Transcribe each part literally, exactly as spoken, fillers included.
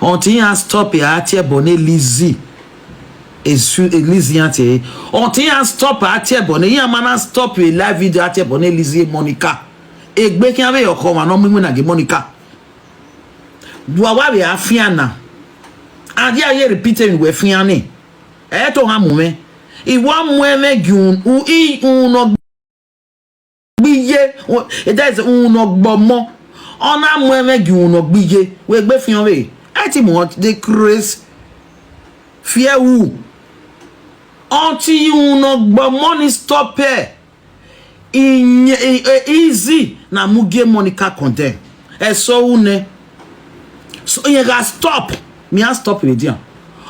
Until you stop here, at here, Bonnie Lizzie. Esu Lizzie at here. Until you stop at here, Bonnie. You man stop a live video at here, Bonnie Lizzie Monica. Egbe kí abẹ́ ọkọ wa náà mímú nàgé Monica. Dùwà wà bẹ̀ àfihàn náà. Adé ayé repeat ẹ̀ wẹ̀ fihàn ni. Ẹ̀ tó hàn mú mi. Ìwọ mú ẹ mẹ́gì un un nọ gbíyé. Ẹ̀dá ẹ̀sẹ̀ un nọ gbọmọ. Ọ̀nà mú ẹ mẹ́gì un nọ gbíyé. Wẹ̀ gbé fihàn wẹ̀. Ẹ ti mú wọn dé craze. Fear who? Until you no gbọmọ ni stop ẹ. Inye e- e- easy na mugie Monica condemn. Ẹ sọ who ne? So you ga stop. Me I stop with you.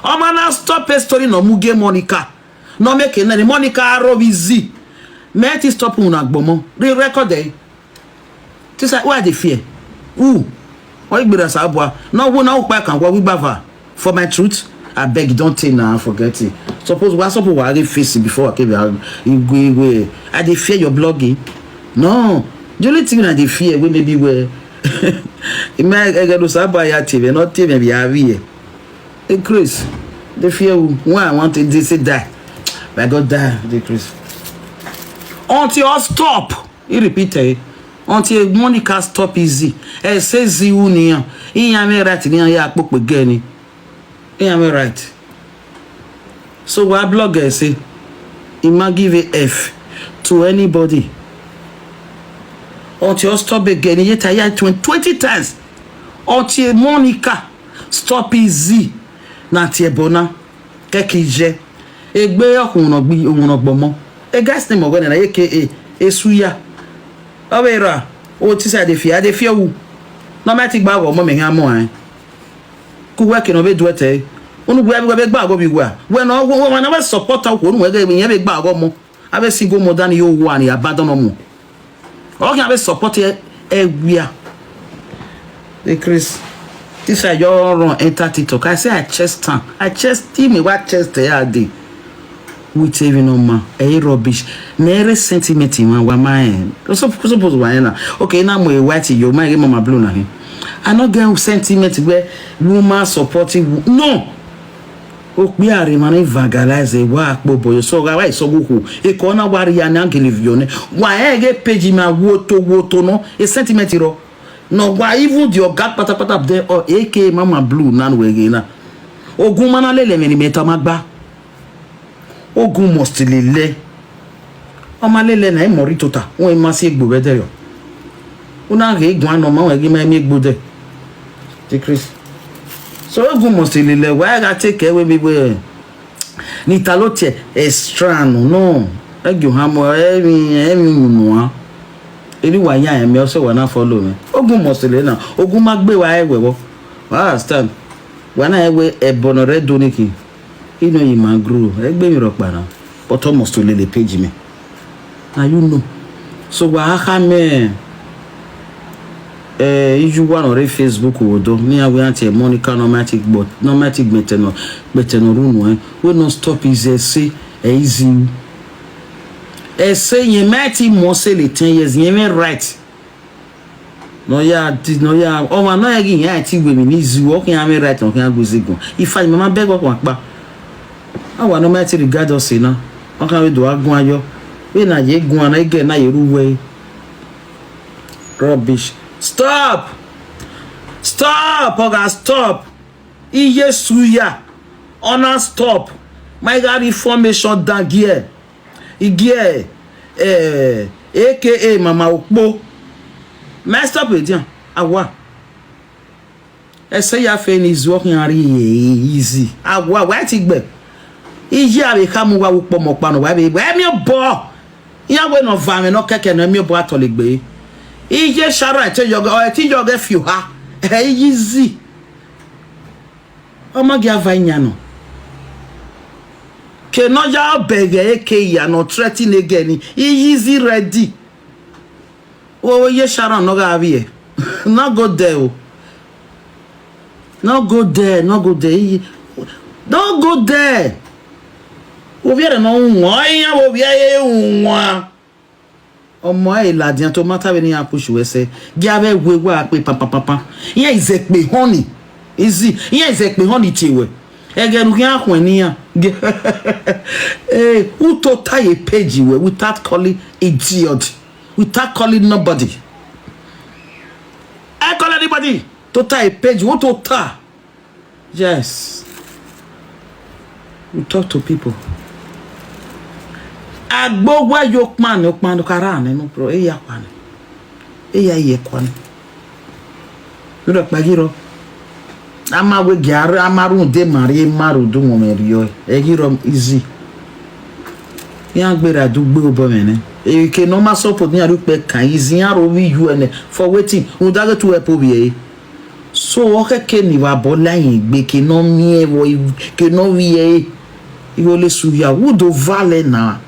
Ọmọ na stop a story no mugie Monica. No make it na Monica Rob easy. Me ti stop una gbọmọ. Re record eh. This is why they fear. Who? Why you be that sabwa? No who now back and what we bava. For my truth, I beg don't take now forget it. Suppose what suppose what I face it before I came out. You go away. I dey fear your blogging. No. The only thing I dey fear will maybe where it might I get to sabwa ya T V, not T V be have here. Hey Chris, they fear who? Why I want to they say die. My God die, they Chris. Until I stop, he repeat it. Until Monica stop easy. I say zi who niyan. He ya me right niyan ya kpokpe geni. He ya me right. So what blogger say? He might give a F to anybody. Until I stop again, yet I had twenty, twenty times. Until Monica stop easy. Na tie bona. Keki je. Egbe ọkùnrin ọgbí òun ọgbọmọ. A guy's name ọgbẹni na A K A Esuya. Ọbẹ ra o ti sẹ I dey fear, I dey fear who? No matter gba ọmọ mi hàn mọ ẹ. Kú wẹ́ẹ̀kì náà bẹ du ẹtẹ. Onú wẹ́ẹ́ bí wẹ́ẹ́ bẹ gbà ọgọ́ bí wà. Wẹ́ẹ́ náà wọ́n wọ́n náà wẹ́ẹ́ support ọkọ̀ onú wẹ́ẹ́ gẹ́gẹ́ yẹn bẹ gbà ọgọ́ mọ́. Abẹ́ single mother ni yóò wà ní abandon ọmọ. Ọkàn abẹ́ support ẹ ẹ wíà. Hey Chris, this I just run enter TikTok. I say I chest am. I chest him a what chest ẹ á dey. With even no man. Eh rubbish. Mere sentiment in one one man. Suppose one na. Okay, now my white yo my mama blue na him. I no get sentiment where woman supporting wo- no. Okpi are man evangelize wa akpo boyo so ga wa isogo ho. E ko na wari ya na ngele vione. Wa e ge page ma woto woto no. E sentiment ro. No wa even the oga patapata there or A K A mama blue na we ge na. Ogun mana lele me ni meta magba. Ogun must lele. Ọmọ lele na imori tota. Won ma si egbo bede yo. Una ge egun ano ma won ge ma mi egbo de. Ti Chris. So ogun must lele. Why I take away me we? Ni ta ló tiẹ̀ extra no no. Ẹ jọ ha mo ẹ mi ẹ mi nù wá. Èmi wà yá ẹ̀mí ọ̀sẹ̀ wà náà follow mi. Ogun must lele na. Ogun má gbé wa ẹ wẹ̀ wọ́. I understand. Wa na ewe ebono re doniki. Ino yi man grow. Egbe mi ro para. But almost to lele page me. Now you know. So wa ha me eh you one on Facebook odo. Me I want a Monica no matic but no matic meteno meteno runu eh. We no stop is a say eh, easy. E say you might more say the ten years you may right. No ya ti no ya o ma no ya gi ya ti gbe mi ni zu o kin ame right o kin agu zigun. If I mama beg o pa. Awa no ma ti regard us na. O kan we do agun ayo. We na ye gun na ege na ye ruwe. Rubbish. Stop. Stop oga stop. Iye suya. Ona stop. My God information down here. Igie eh, A K A Mama Okpo. Master Pedian, awa. Ese ya fe ni is working ari easy. Awa, wa ti gbe. Iji abe ka mu wa upo mo pa no wa be. Wa mi obo. Ya we no va me no keke no mi obo atole gbe. Ije shara te yoga o ti yoga fi ha. Eh easy. Ọmọ gị ava ịnya nọ. Ke no ya obege eke ya no threaten again. He is ready. Oh, ye Sharon no ga avie. No go there. Oh. No go there, no go there. He- No go there. Obiere no nwa, ya obiere nwa. Ọmọ ẹ ìlàdìyàn tó má tàbí ní àpòṣù ẹsẹ gí abẹ wo ewu àpè pàpàpàpà. Ìyẹn ìzẹpẹ honey. Easy. Here is a pehon itiwe. Egerugia hwenia. Eh, who to tie a page we without calling idiot, without calling nobody. I call anybody to tie a page. Who to tie? Yes. We talk to people. Agbo wa yo kpan, yo kpan, kara ne no pro. Eya kwane. Eya ye kwane. Yuro kpagiro. Ama we gari, ama ru de mari, maru du mo merio. Egiro easy. Ya gbera du gbe obo mene. E ke no ma support ni aru pe kan easy ya ro wi U N for wetin? Unda go to help obi e. So oke ke ni wa bo la yin gbe ke no mi e wo ke no wi e. Iwo le su ya. Who do vale na?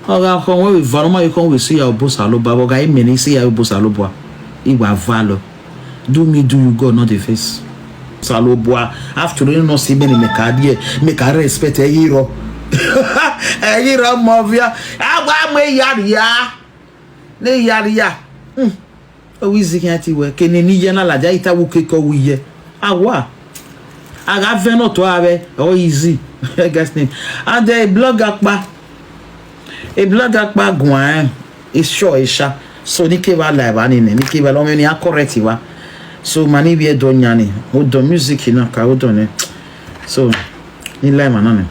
Oga, come when we valo, ma you come we see your boss aloba. Oga, imeni see your boss aloba. Iwa valo. Do me, do you, God, not the face. Saloboa. After you no see many make a dear, make a respect a hero. A hero mafia. Awa me yari ya. Ne yari ya. Hmm. Owizi kan ti we ke ni ni ye na laja ita wu ke ko wi ye. Awa. Aga ve no to ave. O easy. Gas ni. And the blogger pa. A blogger pa gwan. Is sure is sha. So ni ke ba live ani ne. Ni ke ba lo me ni a correct wa. So mani bi e do nyani. O do music na ka o do ne. So ni live man na ne.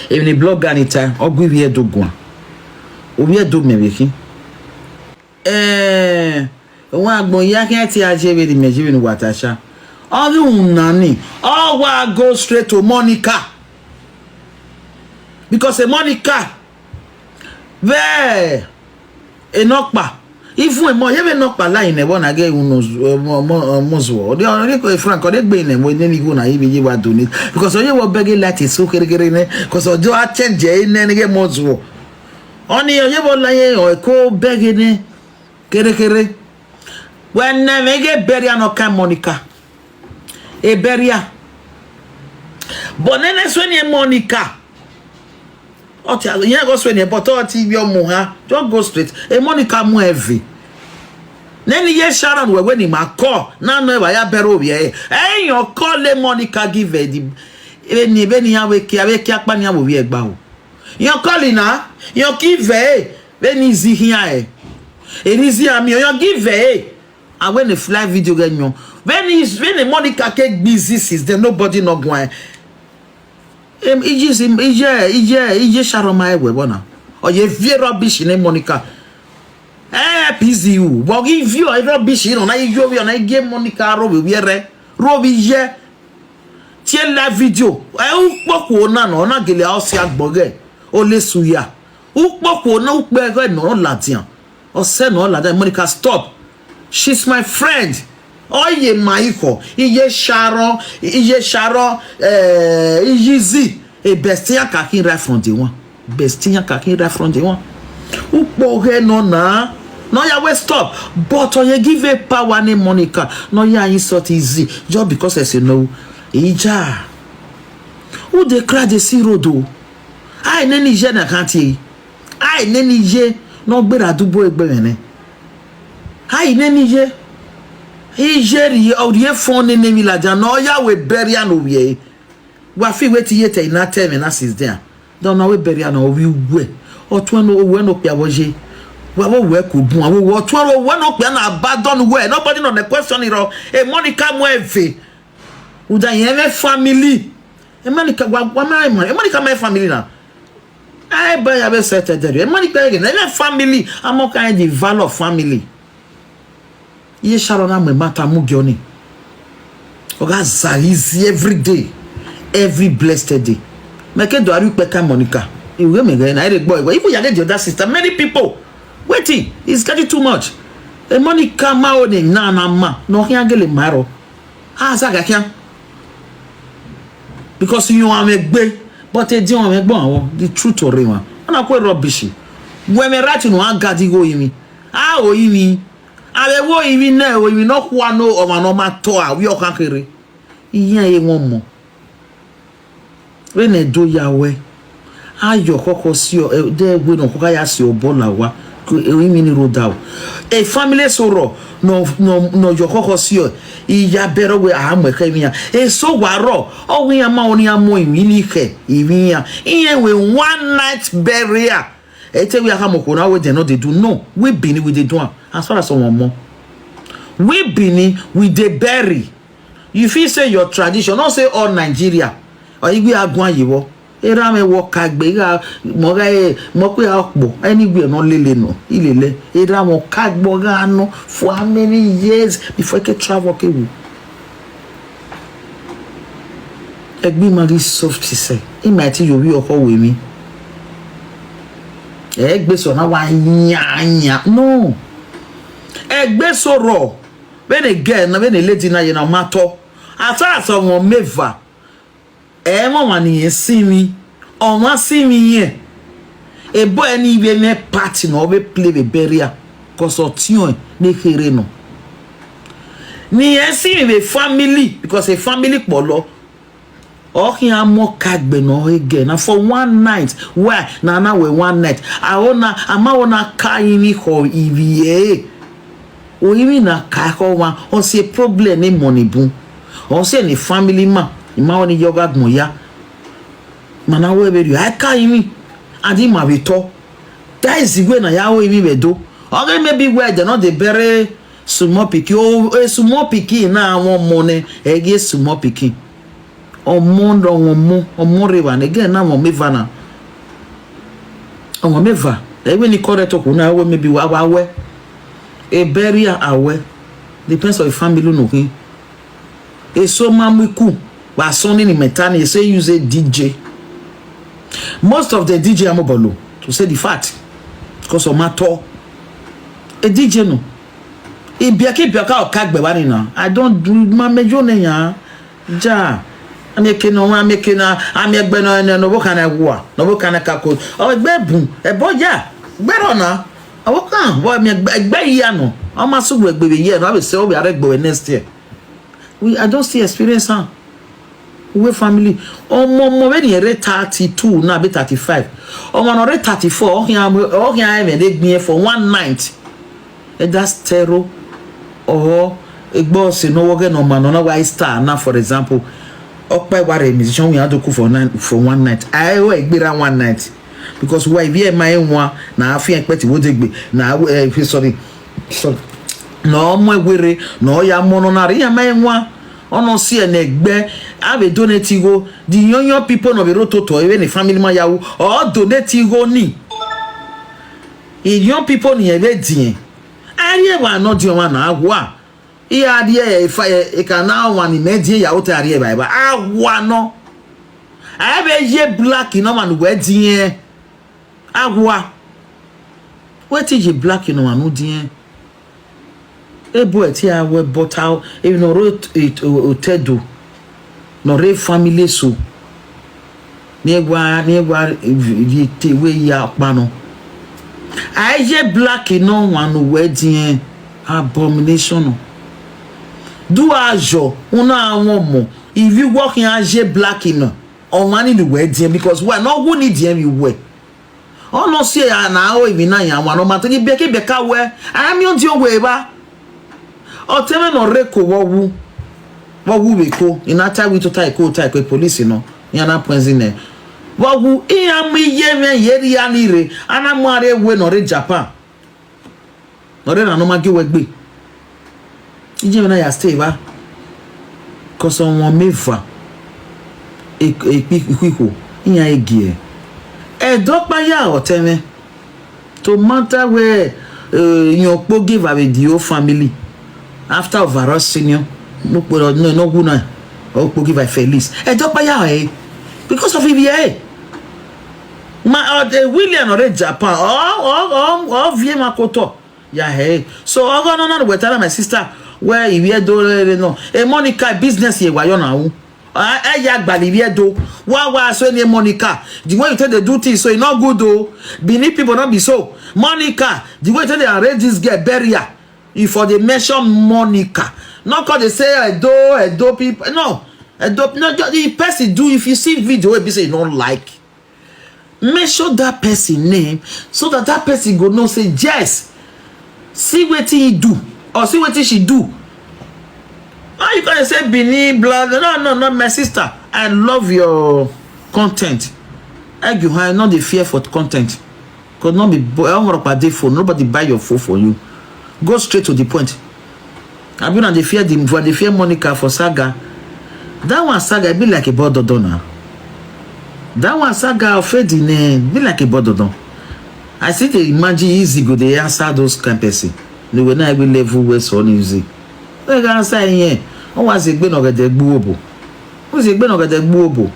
Even the blogger ni ta. O gwi bi e do gwan. O bi e do me bi ki. Eh, wa gbon ya ke ti a je be di me je be ni wata sha. All the unani. All wa go straight to Monica. Because a Monica. Ve. E no pa. If we mo ye be no pa la in e bona ge unu mo mo mo zo. De o ni ko frank o de gbe ne mo ni mi go na ibi ye wa do ni. Because o ye wo beg light so kere kere ne. Because o jo a change e ne ne ge mo zo. Oni o ye bo la ye o ko beg ne. Kere kere. When na me ge beria no kan Monica. E beria. Bonene sweni Monica. Oti azo yen go sweni but oti bi omo ha. Just go straight. E Monica mu heavy. Neni ye Sharon we we ni ma call. Na no e ba ya bero bi e. E yo call le Monica give e di. E ni be ni ya we ki a we ki apa ni a wo wi e gba o. Yo call na. Yo give e. Be ni zi hia e. E ni zi ami yo give e. And when they fly video get nyo. When is when the Monica ke busy since then nobody no go. Em ije sim ije ije ije Sharon ma ewe bona. O ye vie rubbish ne Monica. Eh, P Z U. But if you are rubbish, you know, na you you na get Monica robe we re. Robe ye. Tie live video. E u poku na no na gele o si agboge. O le suya. U poku na u pe re no latian. O se no latian. Monica, stop. She's my friend. Oye Maiko, iye Sharon, iye Sharon, eh, iyizi. E bestia kakin right from the one. Bestia kakin right from the one. Upo he no na. No ya we stop. But oye give a power ne Monica. No ya insult easy. Just because I say no. Ija. Who dey cry dey see road o. I neni je na kanti. I neni je no gbera dubo egbe ne. I neni je. Ije ri o ri e fon ne ne mi la ja no ya we bury an o we. Wa fi we ti ye te na tell me na since there. Don't know we bury an o we we. O tun no we no pe awo je. Wa wo we ku bun awo wo tun ro we no pe na abandon we. Nobody no the question ro. E Monica mo eve. Uda yen family. E Monica wa wa ma e Monica my family na. I buy a set there. E Monica again. E family. I'm okay the value of family. Ye Sharon na me mata mu gioni. Oga za easy every day. Every blessed day. Make do aru pe ka Monica. Iwe me ga na ere gbo. Even ya get the other sister. Many people. Waiting. It's getting too much. E Monica ma o ni na na ma. No hin agele maro. Aza ga kian. Because you are me gbe. But e di won me gbon awon. The truth ore won. Ona ko rubbish. When me right no agadi go imi. A o imi. Abe wo imi na o imi no kwa no o ma no ma to a wi o kan kere. Iyan e won mo. We ne do ya we. Ayo koko si o de we no koko ya si o bola wa. Ko e imi ni ro da o. E family so ro. No, no, no, your koko sio. Iya bero we a mo ke mi ya. E so waro. O we ya ma oni a mo imi ni ke. Imi ya. Iye we one night burial. E te we aka mo ko na we dey no dey do. No, we Benin we dey do am. As far as someone more. We Benin we dey bury. You feel say your tradition, not say all Nigeria. Or Igwe Agwan Yiwo. Era me wo kagbe ga mo ga e mo pe a po anywhere no lele no ilele. Era mo kagbo ga no for how many years before I can travel ke wu. Egbi magi soft say. He might you we oko we mi. Egbe so na wa nya nya. No. Egbe so ro. When a girl, na when a lady na you know matter. As far as someone meva. E mo wa ni yen si mi. O wa si mi yen. E bo eni we me party no we play we burial. Cause o tion ne here no. Ni yen si mi we family because a family polo. O ki a mo kagbe no again. Na for one night. Why? Na na we one night. I wanna, I wanna carry me ho iviye. O imi na ka ko wa o se problem ni money bun. O se ni family man. Ima oni yoga gbon ya. Mana we be I ka imi. Adi ma be to. That is the way na ya o imi be do. Okay, maybe where they not dey bury small pikin. O e small pikin na won money. E ge small pikin. Omo ndo omo omo reva ne ge na mo me vana. Omo me va. E we ni correct oku na we maybe wa wa we. E burial awe. Depends on the family no kin. E so mamuku. Wa son ni metani e say use a D J. Most of the D J amobolo to say the fact. Because of matter. A D J no. Ibiaka ibiaka okagbe wani na. I don't do my major ne ya. Ja. Ameke no ameke na amegbe no no no boka na gwa. No boka na kako. O gbe bun. E bo ya. Gbe ro na. Awoka bo mi egbe ya no. O ma su gbe gbe ye no. I will say o we are gbe next year. We I don't see experience am. We family. Omo omo when you reach thirty-two now be thirty-five. Omo no reach thirty-four. Okay, I'm okay. I'm dey gbin for one night. Either stero or egbo se no work no man no why star now for example. Okpe ware musician we had to cook for nine for one night. I we gbera one night because why we my one na afi expect wo degbe na eh, sorry sorry. No mo were no ya mo no na ri ya my one. Ono si enegbe ave donate go the young young people no be roto to even the family man yawo or donate go ni. E young people ni ebe dien. Aye wa no di wa na wa. I adie e fa e ka na wa ni me dien ya o te aye ba ba. Awa no. Abe ye black no man we dien. Awa. Wetin ye black no man dien. Ebo eti awe bota e no ro otedo. No re family so. Ni egwa ni egwa di te we ya pa no. Aye black no wan no we dien abomination no. Do ajo una awon mo. If you work in aye black no. O wan ni we dien because we no go need dien we. Ono si ya na o ibi na ya wa no ma to ni beke beka we. Ami o di owe ba. O teme no re ko wo wu. Wo wu we ko. Ina ta wi to ta ko ta ko police no. Ya na poison ne. Wo wu i ami ye me ye ri ani re. Ana mo are we no re Japan. No re na no ma ge we gbe. Ije na ya stay ba. Koso won meva. Ekpi ikwiku. Iya egie. Edo pa ya o teme. To matter where uh, your po give away the whole family. After overall senior. No po no no guna. O po give a Felix. Edo pa ya e. Because of ibi e. Ma o de William or Japan. O o o o vie makoto. Ya hey. So ogo no no we tell my sister where if you do no. E Monica business ye wa yo na wu. E ya gbali we do. Wa wa so ni Monica. The way you take the do things so e no good o. Benin people no be so. Monica, the way you take dey arrange this girl burial. If for dey mention Monica. No call dey say Edo Edo people. No. Edo no the person do if you see video wey be say you no like. Mention that person name so that that person go know say yes, see wetin he do. or see wetin she do. How you gonna say Benin blood? No, no, no, my sister. I love your content. Argue high, not the fear for content. Cause not be boy. I don't want to pay phone. Nobody buy your phone for you. Go straight to the point. I been on the fear the for the fear Monica for saga. That one saga be like a border donor. That one saga of faith in eh, be like a border don. I see the imagine easy go they answer those kind person. They will not even level where so easy. They can answer here. Who was a bit of the gbuobo? Who's a bit of the gbuobo?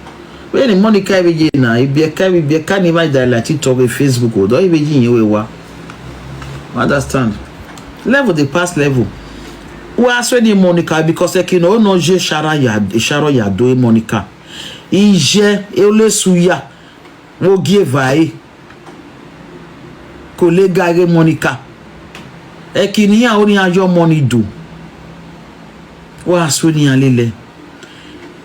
When the money carry ye now, if you carry be carry my die like TikTok and Facebook or don't even you wa. Understand? Level the past level. Who ask when Monica because like you know no je shara ya shara ya do Monica. Ije ele suya. Wo give vai. Kolega ge Monica. Ekini ya oni ajo money do. Wa aso ni alele.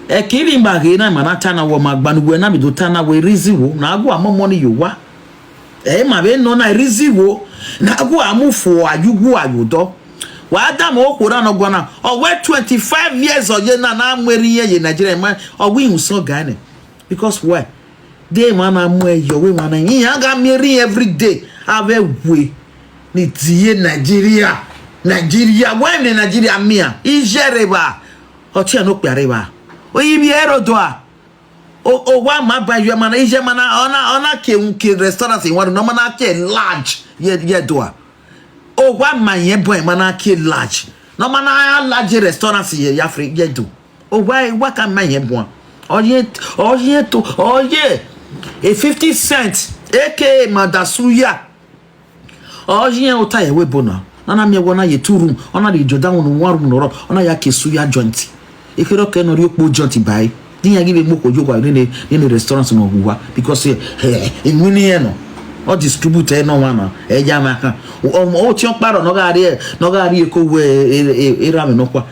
Ekini ba ge na mana tana wo magba nu we na mi do tana we reason wo na go amo money yo wa. E ma be no na reason wo na go amu fo ayugu ayudo. Wa adam o ko na no gona. O we twenty-five years o ye na na mweri ye ye Nigeria ma o we unso Ghana. Because why? They man are more your way man. He hang a mirror every day. Have a way. Ni tiye Nigeria. Nigeria. Why in Nigeria mia? Ijereba. Otia no kpereba. O ibi erodoa. O o wa ma ba yo mana ije mana ona ona ke un ke restaurant in one no mana ke large ye ye doa. O wa ma ye boy mana ke large. No mana large restaurant ye ya free ye do. O wa wa ka ma ye boa. Oye oye to oye. A fifty cent aka madasuya. Oye o ta ye we bona. Nana mi wona ye two room. Ona di joda won one room noro. Ona ya ke suya joint. Ikero ke no ri opo joint bai. Di ya give mo ko jogo ni ni ni restaurant no guwa because eh eh ni ni e no. O distribute e no wa na. E ja ma kan. O o ti o paro no ga ri e no ga ri e ko we e ra mi no kwa.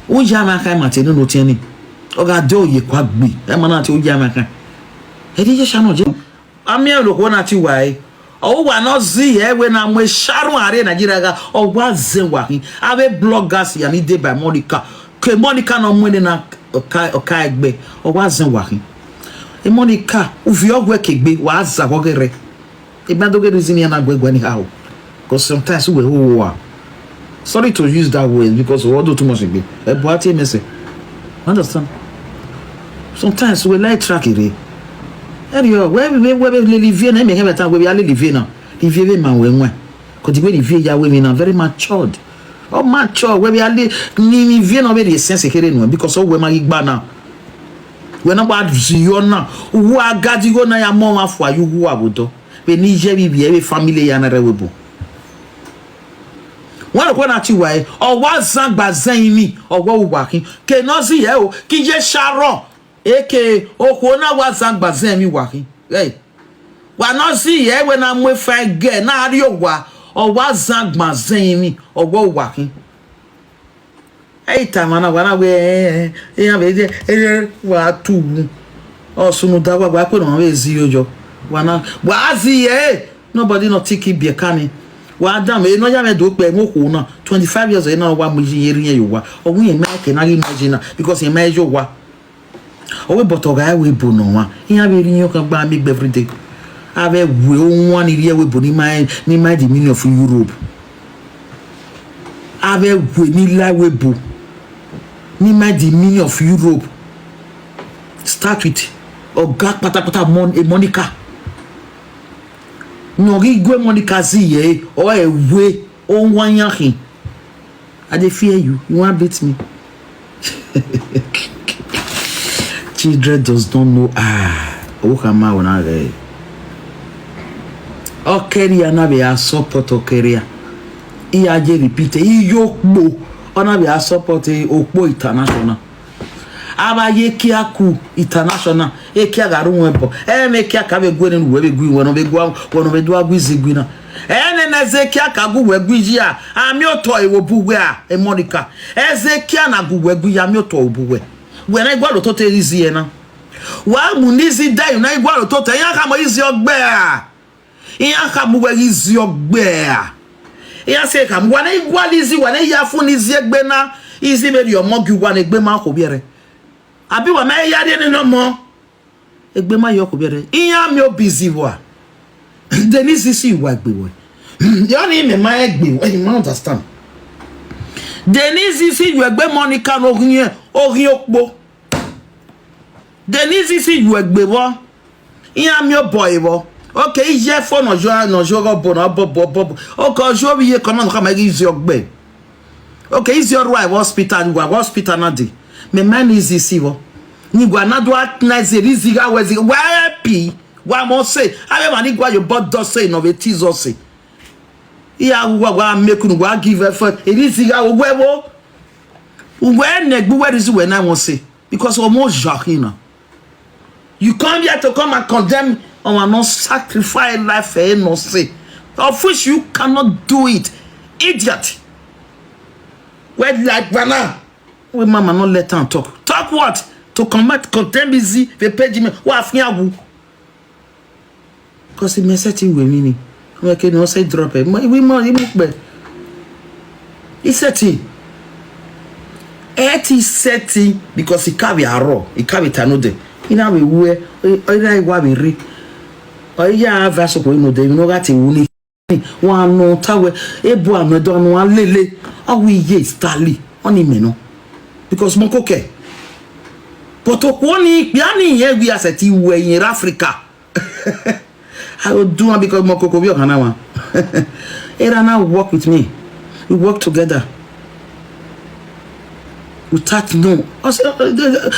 O ja ma kan ma te no no ti ni. O ga de oye kwa gbe. E ma na ti o ja ma kan. E di je sha no je. Ami e lo ko na ti wa e. O wa no zi e we na mo sharu are Nigeria ga. O wa zen wa hin. Ave bloggers ya ni de by Monica. Ke Monica no mo ni na oka oka egbe. O wa zen wa hin. E Monica, uvi ogwe kegbe wa za gogere. E ba do get reason ya na gwe gwe anyhow. Because sometimes we who are sorry to use that word because we do too much again. E bo ati mese. Understand? Sometimes we like track it. Eri o we we we we le livie na me he better we ya le livie na. Livie we ma we nwa. Ko di we livie ya we mi na very matured. O mature we we ya le ni livie na very sense kere no because o we ma igba na. We na ba ziona. Uwa gadi go na ya mo ma fo ayu wu abudo. Be ni je bi bi e family ya na re we bo. Wọn kò náà ti wà ẹ́ ọwọ́ zangba zẹ́yìn ni ọwọ́ wà kí kènà sí ẹ̀ o kí yé ṣàrọ̀ èké òkú náà wà zangba zẹ́yìn mi wà kí wà náà sí ẹ̀ wẹ̀ náà mú efa ẹgẹ́ náà rí òwà ọwọ́ zangba zẹ́yìn ni ọwọ́ wà kí. Ẹ̀ ìtàn wọn náà wà náà wẹ̀ ẹ̀ ẹ̀ ẹ̀ ẹ̀ wà á tù wù ọ̀sùn dá wà wà á pè náà wẹ̀ ẹ̀ sí yóò jọ wà náà wà á sí ẹ̀. Nobody no take it be a canny. Wa adam e no ya me do pe mo ko na twenty-five years e na wa mo yin yeri yen yo wa. O wi yen ma ke na ri imagine na because yen ma e yo wa. O we but oga e we bo no wa. Yin a be ri yen kan gba mi gbe every day. A be we o won ni ri e we bo ni ma ni ma the meaning of Europe. A be we ni la we bo ni ma the meaning of Europe. Start with oga patapata Mon e Monica. No gi gwe Monica zi ye o e we o wan yan hin. I dey fear you. You wan beat me? Children does not know ah. O ka ma wona re. Okeria na be a support Okeria. I aje repeat e yo po. Ona be a support e Okpo International. Aba ye kia ku international e kia garu wen bo e me kia ka be gwe ni we be gwi wen be gwa wen be dwa gwi zigwi na. E ne na ze kia ka gu we gwi ji a ami oto e wo bu we a e Monica. E ze kia na gu we gwi ya mi oto o bu we. We na igwa lo to te izi e na. Wa mu ni zi da yu na igwa lo to te ya ka mo izi ogbe a. Iya ka mu we izi ogbe a. Iya se kam wane igwa Lizzy, wane ya fu Lizzy egbe na. Lizzy me yo mo gi wane egbe ma ko biere. Abi wa me ya de no mo. Egbe ma yo ko biere. Iya mi o busy wa. Denise si wa egbe we. Yo ni me ma egbe we. You understand? Denise si yo egbe Monica no hin, o hin opo. Denise si yo egbe wo. Iya mi o boy wo. Okay, iye fo no jo, no jo go bo, no bo, bo, bo, bo. Okay, ojo bi ye kono no ka ma gi zi ogbe. Okay, izi oru ai hospital, wa hospital na di. Me man is isi wo. Ni gwa na do at na zi rizi ga we zi. Wa pi. Wa mo se. Abe mani gwa yo bo do se no ve ti zo se. Iya wa wa make unu wa give effort. Rizi ga we wo. We ne gbu we rizi we na mo se. Because omo jahina. You come here to come and condemn our non sacrifice life for innocent, of which you cannot do it. Idiot. Where like banana. We mama not let am talk. Talk what? To combat condemn easy the page me. What have you? Because the message we meaning. We can also drop it. We more you move. He said he. Eti seti because he carry aro, he carry tanode. Ina we we ina iwa we re. Oya va so ko ino de no ga ti wuni. Wa no ta we e bo anu do anu alele. Awi ye stali. Oni me no. Because mo ko ke. But okwo ni ya ni ye we aseti we in Africa. I will do one because more cocoa be your one. Era now work with me. We work together. We touch no. I say,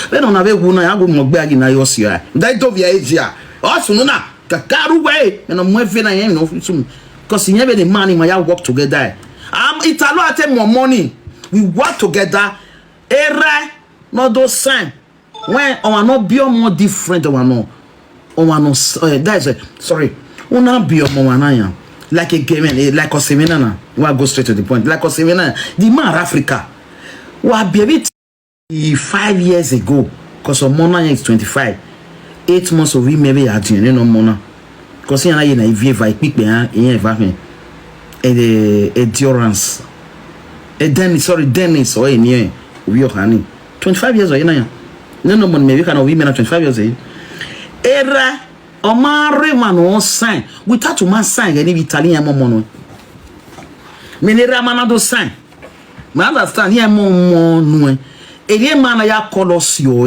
when on have a woman, I go more bag in your see. They do via Asia. Also, no, na kakaru way. And I'm more vena him no sum. Because he never the money my work together. I'm Italo at more money. We work together. Era, not those sign. When our no be more different, our no, our no. Uh, that is uh, sorry. Una be more one ya. Like a game, eh, like a seminar. We go straight to the point. Like a seminar. The man Africa. Wa be five years ago. Cause of Mona is twenty-five. Eight months of him maybe at you know Mona. Cause he and I in a V F I pick me, eh, V F I. Eh, endurance. Eh, Dennis, sorry, Dennis or any. We are honey. Twenty-five years or you know. No, no, man, maybe can we men twenty-five years. Eh? Era Omari man won sign. Without to man sign any Italian momo no. Menera man do sign. Man understand here momo no. Eri man ya call us yo.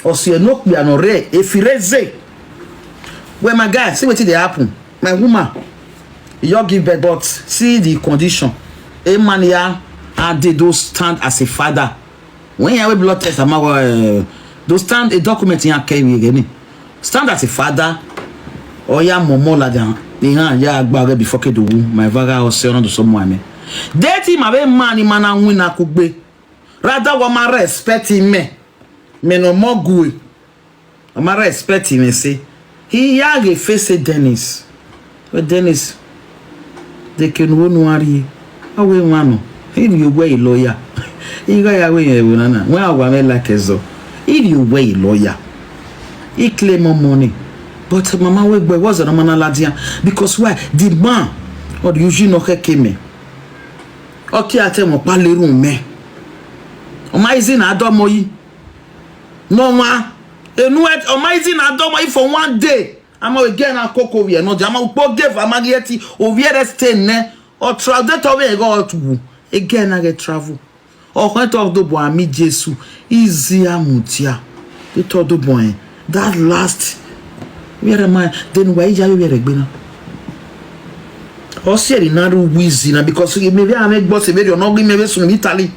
Osio no be an ore efireze. Well, my guy, see wetin dey happen. My woman, you give birth, but see the condition. A man here, and they do stand as a father. When you have a blood test, I'm uh, do stand a document in carry again. Stand as a father, or ya momo la dan. Ni ha ya agba before ke do my vaga or se ona do so mo ame. Deti ma be man ni man na win akugbe. Rather, wa ma respect him me. Me no more good. Wa ma respect him me say. He ya ge face Dennis. But Dennis, they can won worry. Awe wano. He you wear a lawyer. He got away a nana. When I want like a so. He you wear a lawyer. He claim more money. But mama we boy was a man ladia. Because why? The man or the usually no came me. Okay, I tell my paleru me. Oma izi na adomo yi. No ma. Enu et oma izi na adomo yi for one day. Ama we get na koko we no jama ukpo give ama yeti o we rest ne. O travel to we go to. Again I get travel. O kan to do bo ami Jesu. Izi amutia. They to do boy. That last. Where am I? Then why ya we regbe na? O se ri na ru wizi na because maybe I make boss maybe you no give me some Italy.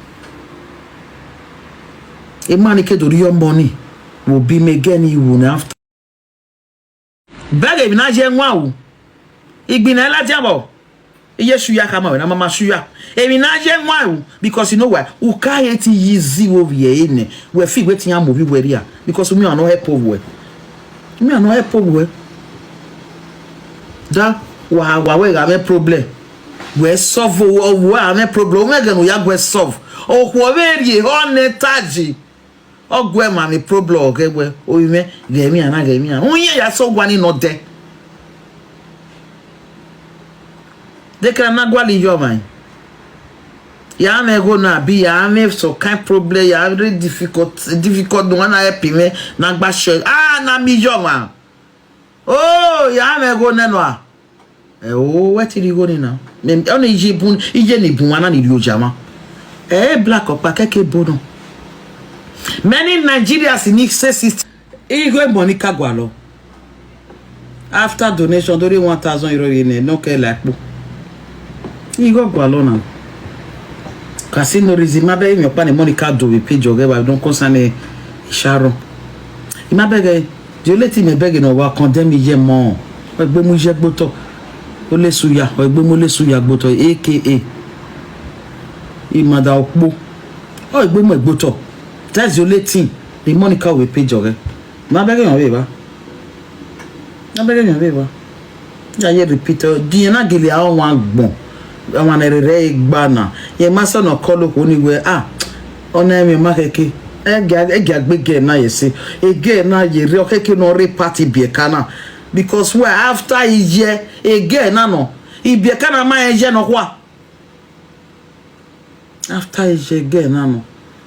A man ke do your money will be me again you will after. Beg if na je nwa o. Igbina la jabo. Iye shuya kama we na mama shuya. Emi na je nwa o because you know why? U ka hate yi zi wo ye ene. We fi wetin ya mo bi we ria because me I no help we. Me I no help we. Da wa wa we ga me problem. We solve o we ga me problem. We ga no ya we solve. O ko we ri ho ne taji. Ogwe ma mi problem oge gwe. O ime ge mi ana ge mi ana. Unye ya so gwani no de. Dekra na gwali yo man. Ya me go na bi ya me so kind problem ya very difficult difficult no one help me na gba share. Ah, na mi yo man. Oh, ya me go ne no a. Eh, oh, what did you go ni now? Me only ije bun ije ni bun wana ni yo jama. Eh, black opa keke bono. Many Nigerians in say sister. Igwe Monica Gwalo. After donation, during one thousand euro in a no care like po. Igwe Gwalo now. Casino reason, my baby, your pani Monica do we pay joge, but don't concern me. Sharon. My baby, you let him a begging or condemn me, ye more. Or be mu je gboto. Ole suya, or be mu le suya gboto, A K A. Imada okpo. Or be mu gboto. That's the only thing. The Monica will pay joge. My baby, my baby. My baby, my baby. Ya ye repeat. Di na gele a wan gbon. Wan ere re igba na. Ye ma so no kolo ko ni we ah. Ona mi ma keke. E ga e ga gbe ge na ye se. E ge na ye re o keke no re party bi e kana. Because we after a year e ge na no. I bi e kana ma e je no kwa. After a year ge na no.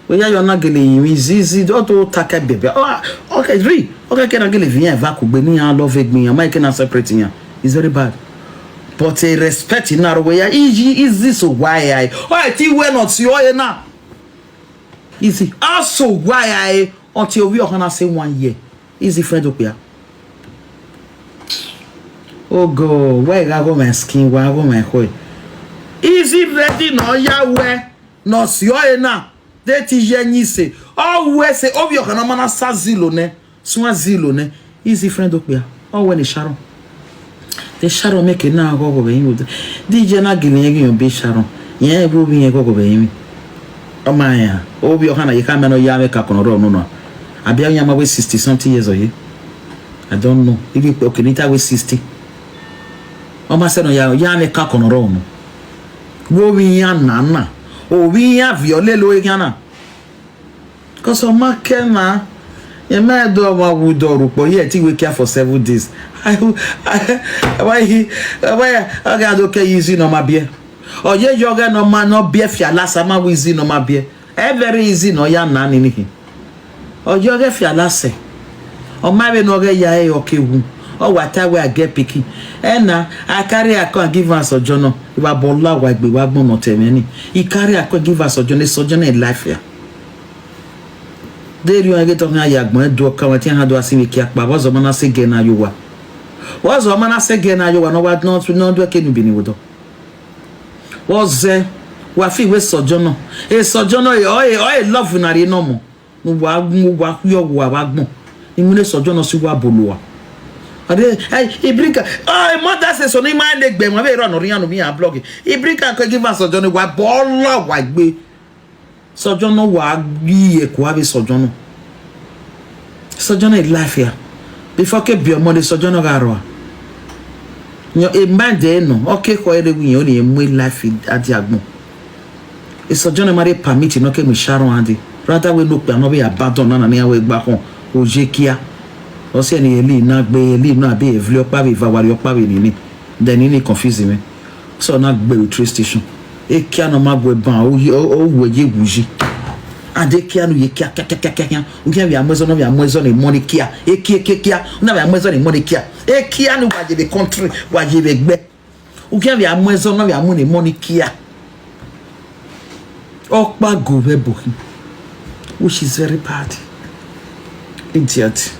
We ya yo na gele yin mi zizi do to take bebe. Oh, okay, re. Okay, ke na gele vien va ku gbe ni an love gbe yan. Ma ke na separate yan. It's very bad. But a respect in our way. Easy is this why I. Oh, I think we not see oh na. Easy. Also why I until we are gonna say one year. Easy friend okpia. Oh God, why I go my skin? Why I go my hoe? Easy ready no ya we no si o e na. De ti ye nyi se. O we se obi o kana mana sa zilo ne. Swa zilo ne. Easy friend okpia. O we ni Sharon. The Sharon make na go go be you. Di je na gini ye gi be Sharon. Ye go bi ye go go be you. O ma ya. Obi o kana ye ka me no ya me ka kono ro no no. Abi anya ma we sixty something years oye. I don't know. If you okay, nita we sixty. O ma se no ya ya me ka kono ro no. Wo wi ya na na. O wi ya viole lo ya na. Cause o ma ke na. Ye me do wa wu do ru po ye ti we care for seven days. I I why he why I ga do ke easy no ma bie. O ye yo ga no ma no bie fi ala sa ma we easy no ma bie. E very easy no ya na ni ni. Ojo ge fi alase. O ma be no ge ya e o ke wu. O wa ta we a get pikin. E na, I carry a come give us Sojourner. Iwa bola wa gbe wa gbon no teme ni. I carry a come give us Sojourner, Sojourner in life ya. De ri o ge to kan ya gbon e do kan wa ti han do asi mi ki apa. Wa zo mana se ge na yo wa. Wa zo mana se ge na yo wa no wa no no do ke nu bi ni wo do. Wa ze wa fi we Sojourner. E Sojourner e o e o e love na ri no mo. No wa gun wa yo wa wa gbon. Imule Sojourner si wa boluwa. Ade ai ibrika ai mother say so ni ma le gbe mo be ro no ri anu mi a blog. Ibrika ko give us Sojourner wa bola wa gbe. Sojourner wa yi e ko abi Sojourner. Sojourner in life ya. Before ke bi omo de Sojourner ga ro. Nyo e ma de no. O ke ko ere wi o ni e mu life adi agbon. E Sojourner ma re permit no ke mi Sharon adi. Rather we no pe no be abandon na na ni awe gba kon. O je kia. O se ni eli na gbe eli na be e vle opa be va wari opa be ni ni. Then ni confuse me. So na gbe with train station. E kia no ma gwe ban o ye o we ye wuji. Ade kia no ye kia kia kia kia kia. U kia we amozo no we amozo ni money kia. E kia kia kia. Na we amozo ni money kia. E kia no wa ye the country wa ye be gbe. U kia we amozo no we amu ni money kia. Okpa go we bo him. Which is very bad. Idiot.